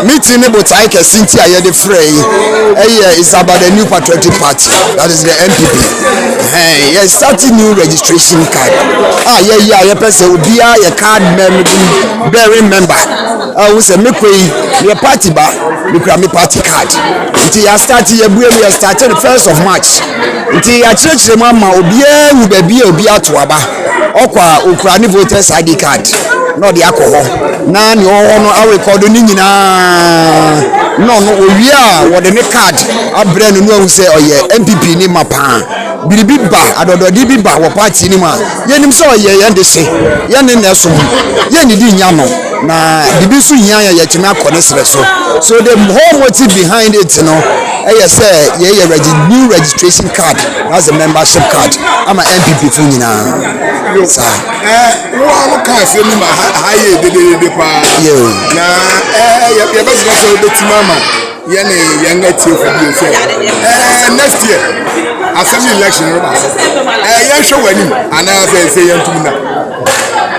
Meeting ne botae kɛse nti a yɛde frɛ yi ɛyɛ is about the New Patriotic Party, that is the NPP. Ɛhɛn, yɛ start new registration card a yɛyɛ a yɛpɛ sɛ obiara yɛ card bearing member a wɔn sɛ mekɔ yi, yɛ party ba, mekura me party card. Nti yɛ start, yɛbue mu, yɛ start the 1st of March. Nti yɛakyerɛkyerɛ mu ama obiara hu baabi a obiara to aba. Ɔkɔ a, okura ne voters ID card na ɔde akɔ hɔ na nea ɔwɔ hɔ no arekɔdo ne nyinaa, na ɔno owie a, wɔde ne card abrɛ no no, ahu sɛ ɔyɛ NPP ne ma paa. Biribi ba, adɔdɔde bi ba wɔ party no mu a, yɛnim sɛ ɔyɛ yɛn de hye yɛne na ɛsom yɛnnidi nya no, na biribi nso hia yɛ, yɛtumi akɔ ne serɛ so. So the whole motive behind it no ɛyɛ sɛ yɛyɛ new registration card, that's the membership card ama NPP fo nyinaa saa. Wo a wo ka asɛm yi ma ha yɛ dededede paa. Na yɛbɛsrɛ sɛ wobɛtumi ama yɛne yɛn atiefo bio sɛ next year assembly election no ba so, yɛnhwɛ w'anim anaasɛ sɛ yɛntum na?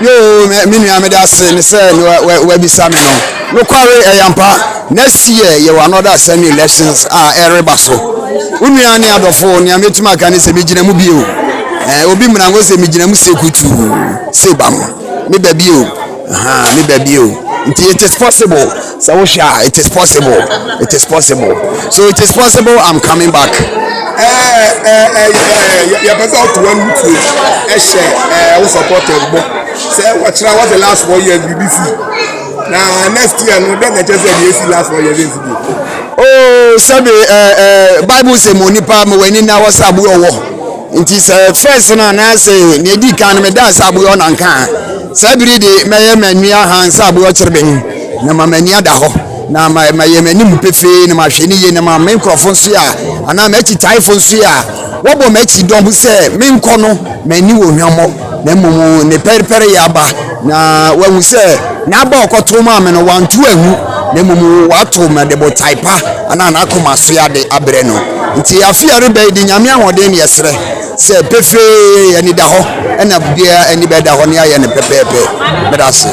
Yoo, me nua, mede ase ne sɛ ne wabisa me no. Nokware, ɛyɛ ampa, next year yɛwɔ another assembly elections a ɛreba so. Wo nua ne adɔfo, nea mɛtumi aka ne sɛ megyina mu bio. Obi mmara ngo sɛ megyina mu sɛ kutuu sɛ bam meba bio. Aha, meba bio. Nti it is possible sɛ wohwɛ a, it is possible, it is possible, so it is possible I'm coming back. Yɛpɛ sɛ ɔto w'anom tuo ɛhyɛ wo supporters bɔ sɛ wɔkyerɛ wɔsɛ last 4 years biribi si, na next year no dɛn na ɛkyɛ sɛ deɛ esi last 4 years ɛnsi bio? Oh, sɛbi ɛɛ ɛɛ Bible sɛ mo nipa mo w'ani na wɔ sɛ aboyɛ wɔ. Nti sɛ first no anaasɛ nea edi kan no, meda sɛ aboyɛ ɔnanka a, saa biri de mɛyɛ m'ani ahan sɛ aboyɛ ɔkyerɛ bɛn na ma m'ani ada hɔ na ma ma yɛ m'anim pefee na ma hwɛ ne yie na ma me nkurɔfo nso yɛ a, anaa m'akyi taefo nso yɛ a, wɔbɔ m'akyi dɔm sɛ menkɔ no, m'ani wɔ hwammɔ, na mmom ne pɛrepɛre yɛ aba na wahu sɛ n'aba a ɔkɔto maa me no wanto angu, na mmom wato ma de botae pa anaa n'akoma so yɛ ade abrɛ no. Nti afe a reba yi de, Nyame ahoɔden ne yɛserɛ sɛ pefee ani da hɔ, ɛna biara ani bɛda hɔ ne ayɛ no pɛpɛɛpɛ. Mɛda ase.